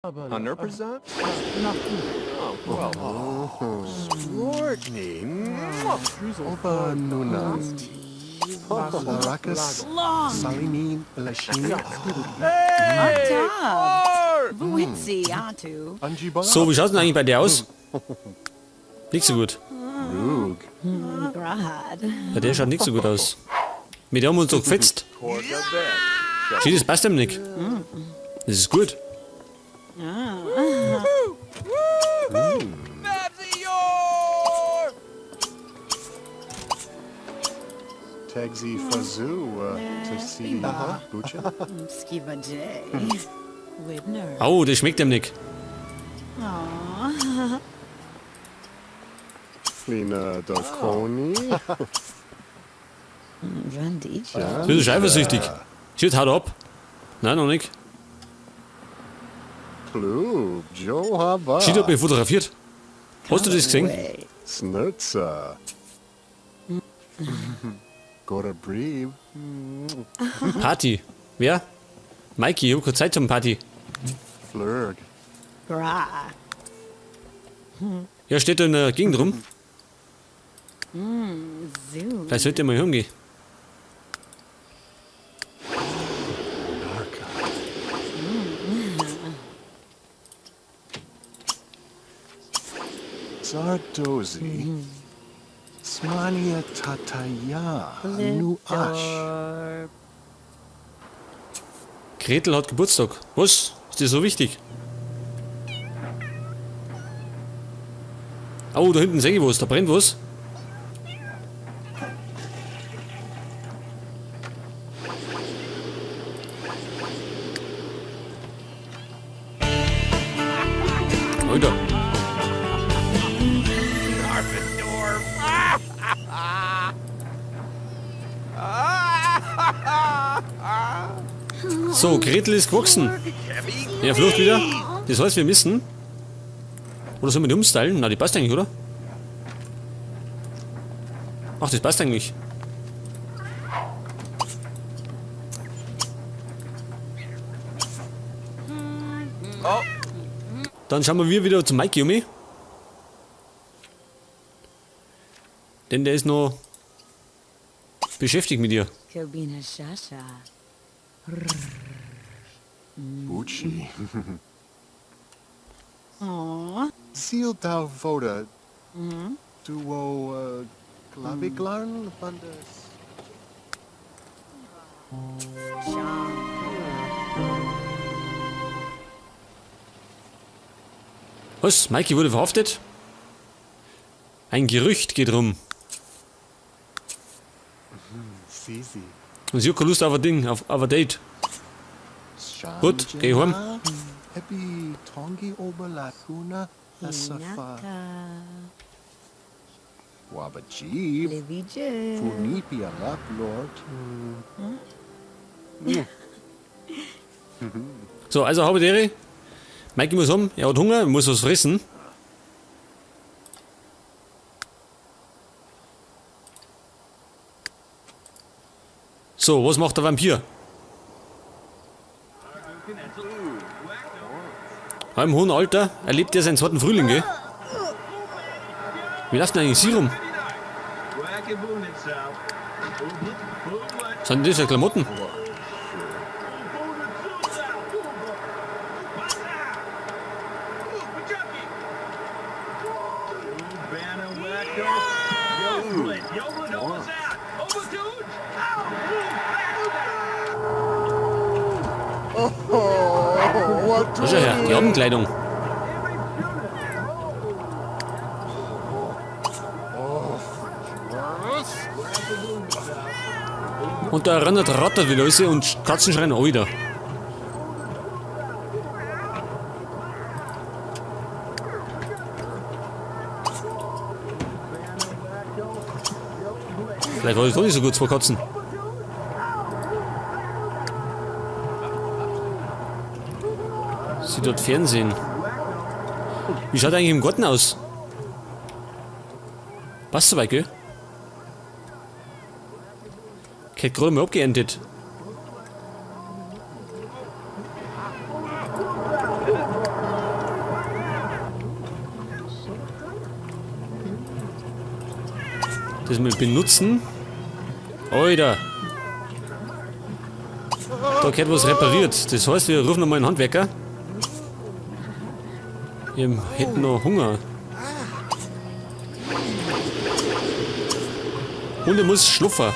Hanerperzat? Oh, Splortney. Oba Nuna. Larakas. Salimin Lashin. Artab. Vuitzi Atu. Anjiba. So, wie schaut's denn eigentlich bei dir aus? Nicht so gut. Rug. Grad. Bei der schaut nicht so gut aus. Mit der haben wir uns doch gefetzt. Schön, das passt ihm nicht. Das ist gut. Tagzi Fazoo. Tasi Bucha. Skiva J. Widner. Au, das schmeckt ihm nicht. Lina Dakoni. Randicha. Du bist eifersüchtig. Shit, haut ab. Nein, noch nicht. Plub. Johaba. Shit hat mich fotografiert. Hast du das gesehen? Snurza. Gora Breeb. Party. Wer? Mikey, ich hab keine Zeit zum Party. Flurg. Gra. Ja, steht da in der Gegend rum. Zoo. Vielleicht sollte ich mal heimgehen. Narka. Zardozi. Smania Tataya. Nuash. Gretel hat Geburtstag. Was? Ist das so wichtig? Oh, da hinten sehe ich was. Da brennt was. Alter. So, Gretel ist gewachsen. Ja, Flucht wieder. Das heißt, wir müssen. Oder sollen wir die umstylen? Na, die passt eigentlich, oder? Ach, das passt eigentlich. Dann schauen wir wieder zum Mikey um. Denn der ist noch beschäftigt mit ihr. Kobina Shasha. Buchi. Aw. Zil Dalvoda. Duo Glaviglarn Bundes. Sham. Was? Mikey wurde verhaftet? Ein Gerücht geht rum. Sisi. Und sie hat keine Lust auf ein Ding, auf ein Date. Gut, geh heim. Happy Tongi Oberlakuna Asafa. Hinaka. Wabajib. Livy J. Funipia Laplord. So, also habe die Mikey muss um, er hat Hunger, er muss was fressen. So, was macht der Vampir? Im hohen Alter erlebt er seinen zweiten Frühling, gell? Wie läuft denn eigentlich sie rum? Was sind denn das für Klamotten? Da schau her, die Abendkleidung. Und da rennt rattert wieder alles und Katzen schreien auch wieder. Vielleicht war das doch nicht so gut, zwei Katzen. Sie dort Fernsehen. Wie schaut eigentlich im Garten aus? Passt soweit, gell? Ich hätte gerade mal abgeerntet. Das mal benutzen. Alter. Da gehört was repariert. Das heißt, wir rufen nochmal einen Handwerker. Wir hätten noch Hunger. Hunde muss schlupfen.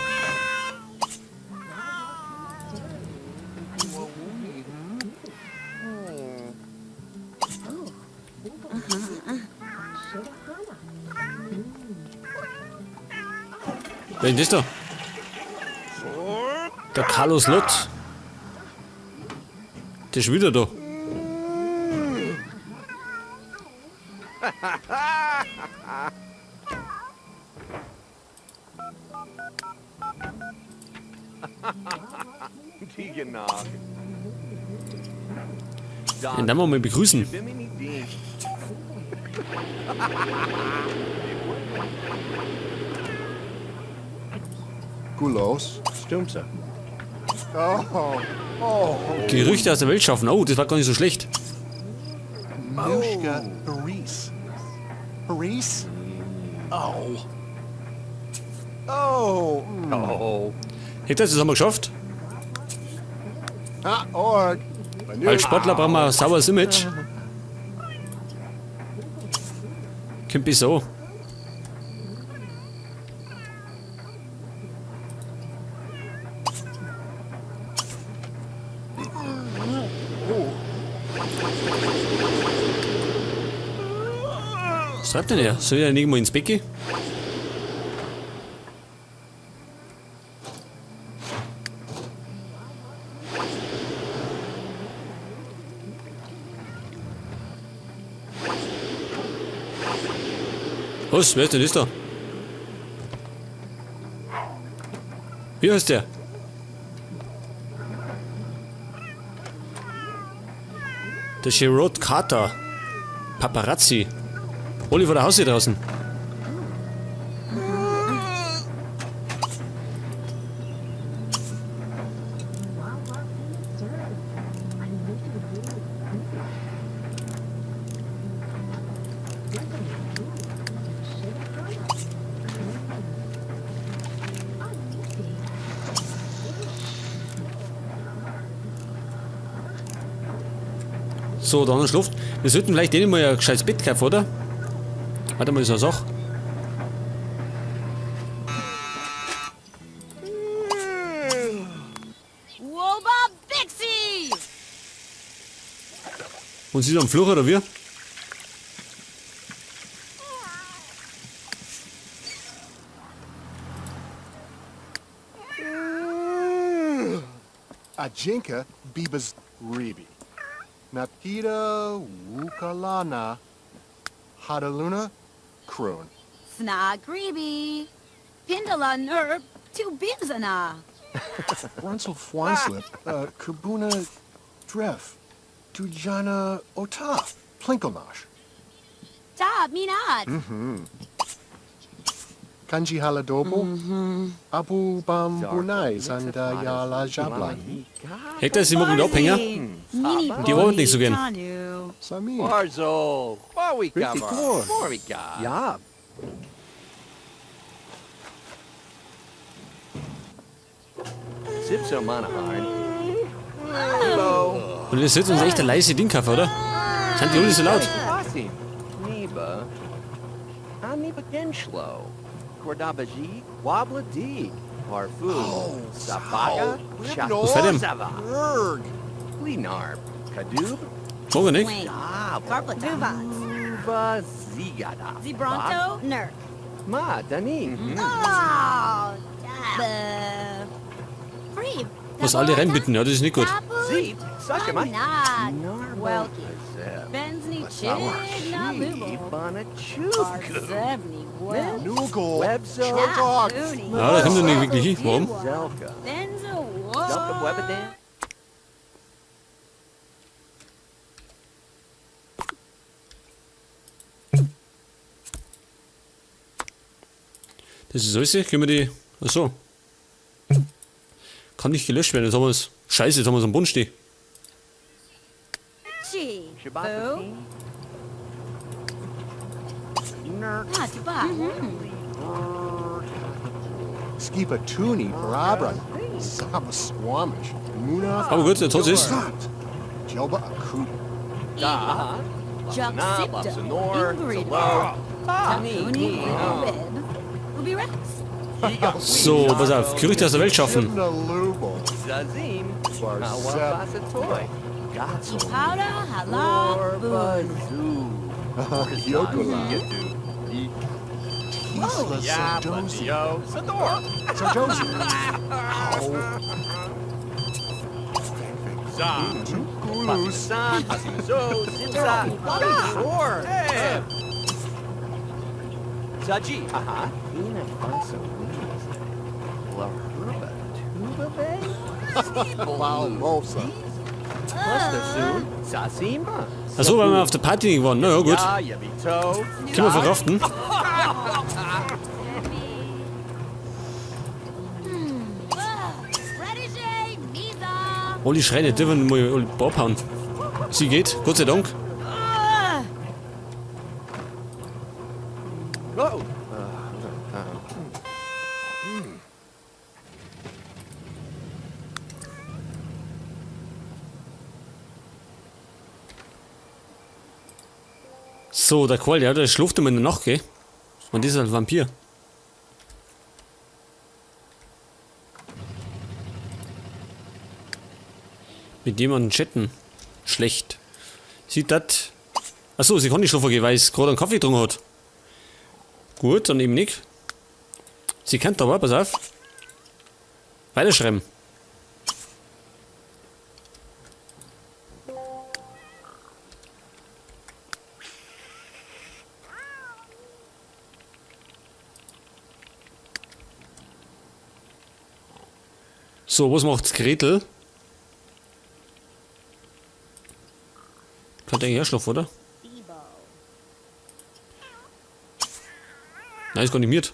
Wer ist denn das da? Der Carlos Lott. Der ist wieder da. Den werden wir mal begrüßen. Gulos. Stumsa. Oh. Oh. Gerüchte aus der Welt schaffen. Oh, das war gar nicht so schlecht. Mushka Paris. Paris? Oh. Oh. Oh. Hey, das haben wir geschafft. Ah, Org. Als Sportler brauchen wir ein sauberes Image. Kommt bis so. Was treibt denn er? Soll ich ja nicht mal ins Bett gehen? Was? Wer ist denn das da? Wie heißt der? Der Gerard Carter. Paparazzi. Oliver, der Haus hier draußen. So, der andere schläft. Wir sollten vielleicht denen mal ein gescheites Bett kaufen, oder? Warte mal, ist eine Sache. Woba Bixie! Und sie ist am Fluch, oder wie? Ajinka Bibas Ribi. Napita Wukalana Hadaluna Kroon. Snagribi! Pindala Nerb Tu Binzana! Brunzel Fwanslip, Kubuna Dref, Tujana Ota, Plinkelnosh, Tab Minat! Kanji Haladobo, Abu Bambunai Zandayala Jablan, Hector, sie mag mit Abhänger. Mini Die arbeiten nicht so gern. Tanu. Sami. Barzol. Richtig gut. Borika. Ja. Sipso Manaharn. Und das wird uns echt ein leise Ding kaufen, oder? Sind die alle so laut? Asim. Niba. Aniba Genschlo. Kordabaji. Wabla D. Parfu. Sabaga. Was fällt ihm? Shazava. Erg. Linarb. Kadub. Mag er nicht. Wayne. Dab. Garpla Uva Zigada. Zibronto Nerk. Ma Dani. Oh, Free. Was alle reinbitten, ja, das ist nicht gut. Zeep. Sashima. Welky. Benzni Chigna Lubo. Arzevni Wel. Nugal. Webso. Ja, da kommt er nicht wirklich hin. Warum? Zelka. Benzo Zelka Webadan. Das ist alles. Können wir die. Achso. Kann nicht gelöscht werden. Jetzt haben wir es. Scheiße, jetzt haben wir es am Boden stehen. Chi. Shabbat. Bo. Ah, Tuba. Skipatuni Barabra. Saba Squamish. Muna. Aber gut, jetzt hat sie's. Jelba Akut. Da. Juxipto. Senor. Ingrid. Salo. Takuni. Bib. Ubi Rex. So, pass auf. Gerüchte aus der Welt schaffen. Shibna Lubel. Zazim. Barzep. Awabasatoy. Gatso. Ipara Hala Boon. Orbazoo. Yokola. Gedu. Tisla Ya, Sardozi. Bazio. Sador. Sardozi. Au. Za. Gulus. San. Asimazo. Simsa. Or. Zaji. Aha. Ina Faso La Herba Tuba Bay? Wow, Molsa. Cluster Sasima. Achso, weil wir auf der Party nicht waren. Na ja, gut. Ja, Yabito. Können wir verkraften. Protege Miza. Alle schreien, nicht dürfen mal alle abhauen. Sie geht, Gott sei Dank. Oh. So, der Qual, ja, der schläft immer in der Nacht, gell? Und das ist ein Vampir. Mit jemandem chatten. Schlecht. Sieht das. Achso, sie kann nicht schlafen gehen, weil sie gerade einen Kaffee getrunken hat. Gut, dann eben nicht. Sie kennt aber, pass auf. Weiterschreiben. So, was macht's Gretel? Kann eigentlich auch schlafen, oder? Nein, ist gar nicht mit.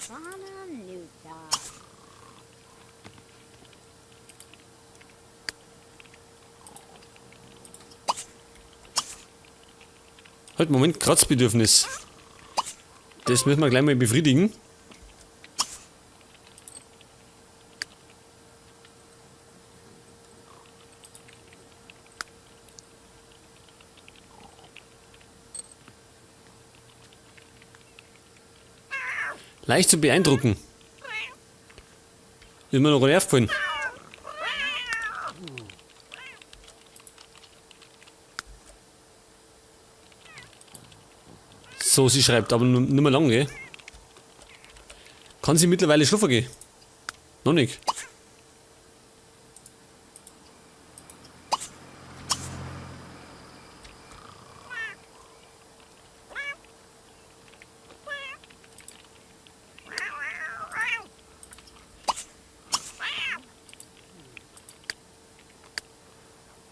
Nuta. Halt, Moment, Kratzbedürfnis. Das müssen wir gleich mal befriedigen. Leicht zu beeindrucken. Ist mir noch gar nicht aufgefallen. So, sie schreibt, aber nicht mehr lange, gell? Kann sie mittlerweile schlafen gehen? Noch nicht.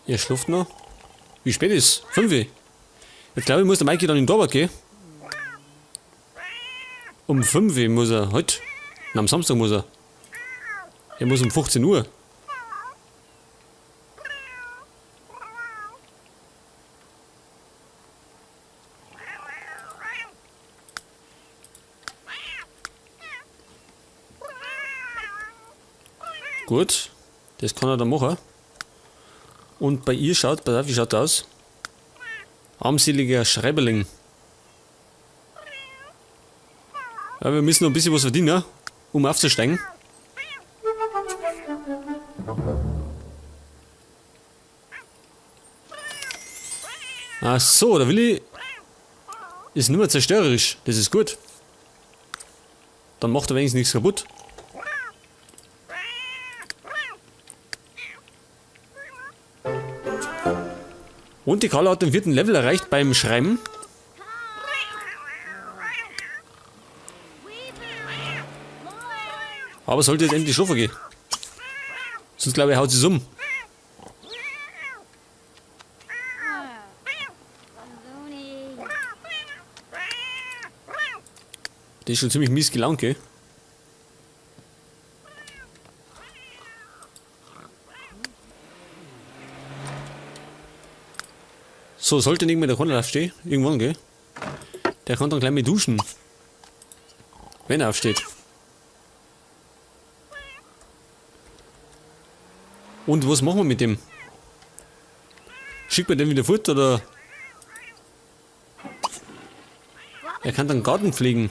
Ihr schläft noch? Wie spät ist? 5 Uhr. Ich glaube, ich muss der Maike dann in den Torwart gehen. Um 5 Uhr muss er. Heute? Na, am Samstag muss er. Er muss um 15 Uhr. Gut, das kann er dann machen. Und bei ihr schaut, pass auf, wie schaut das aus? Armseliger Schreiberling. Ja, wir müssen noch ein bisschen was verdienen, ne? Um aufzusteigen. Ach so, der Willi ist nicht mehr zerstörerisch. Das ist gut. Dann macht er wenigstens nichts kaputt. Und die Carla hat den 4. Level erreicht beim Schreiben. Aber sollte jetzt endlich schlafen gehen. Sonst glaube ich, haut sie's um. Der ist schon ziemlich mies gelaunt, gell? So, So, sollte nicht mehr der Conrad aufstehen. Irgendwann, gell? Der kann dann gleich mit duschen. Wenn er aufsteht. Und was machen wir mit dem? Schickt man den wieder fort oder? Er kann dann Garten pflegen.